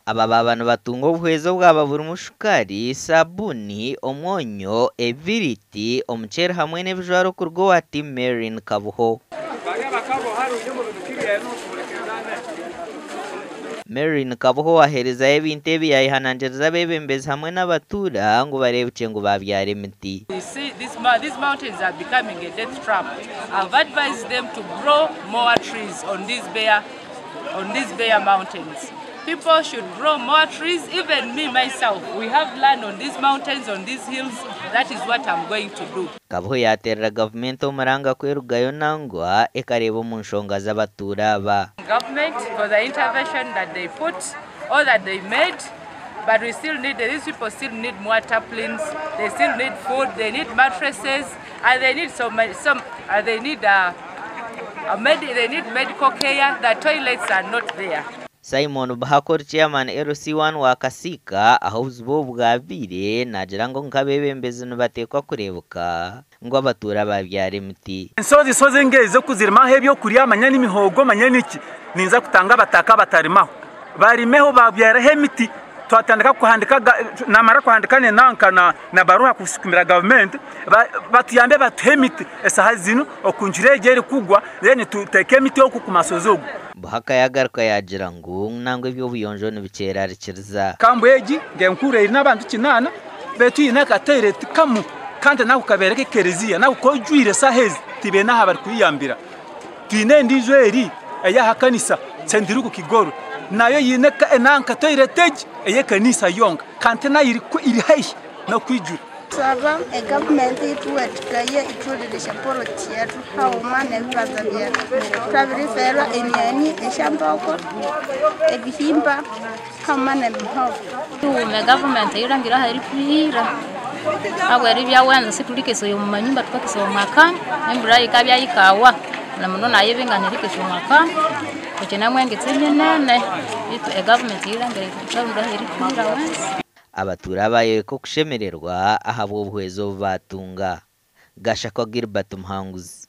Aba baaba nibatunga obuhwezi obwaba burimu shukaari, sabuuni, omwonyo, ebibiriti, omuceeri hamwe n'ebijwaro kuruga owa Team Merlin Kabuho. Merlin Kabuho owaheerezayo ebintu ebi yaayehanangiriza abeebembezi hamwe n'abatuura ngu bareebukye ngu baabyara emiti. You see, these, these mountains are becoming a death trap. I've advised them to grow more trees on these bare mountains. People should grow more trees, even me myself. We have land on these mountains, on these hills. That is what I'm going to do. Kabuho yaateerera gavumenti omuranga kwerugayo nangwa ekareeba omu nshonga z'abatuura aba. Government for the intervention that they put or that they made, but we still need, these people still need more tarpaulins, they still need food, they need mattresses, and they need so many, some, they need they need medical care. The toilets are not there. Simon Buhako, chairman LC1 wa Kasiika, aho obuzibu obu bwabaire, naagira ngu nk'abeebembezi nibateekwa kureebuka ngu abatuura babyara emiti. Ensozi sozi ngezi okuzirimaho ebyokurya, manya n'emihogo, manya niki, ninza kutanga abataka batarimaho, barimeho, babyaraho emiti. Twatandika kuhandika, namara kuhandika nenanka na baruha kusukumira gavumenti batuyambe batuhe emiti. Esaha zino okunjura egi erikugwa, then tuteeke emiti oku ku masozi ogu. Buhaka yagaruka yagira ngu nangwa eby'obuyonjo nibikyerarikiriza. Kambu egi ngenkuru eri n'abantu 8, betu yine akatoilet kamu, kandi nako kabereka ekereziya, nako kojwire saha ezi tibeine aha barikuyambira. Twine endiijo eri ey'aha kanisa Sendiruku Kigoro, nayo yine enanka toilet egi ey'ekanisa yonka, kandi nayo iri haihi n'okwijura. Saba egavumenti ituwetikaye ituririsha poloti yetu hauma n'ebibanza byetu. Twabiriferwa emyani, eshamboko, ebihimba hauma n'emihogo. Tuume gavumenti irangira ahari kwihira habweri byawenza siturikesoyo omu manyumba, tukakesoyo omu maka, embura yikabya yikawa na muno nayo ebinga nerikeso omu maka ekyo engetse nyenene, bitu egavumenti irangira iturunda aheri kwihira wenza. Abatuura bayoreka okushemererwa ahabw'obuhwezi obu batunga. Gashakwa Gilbert Muhanguzi.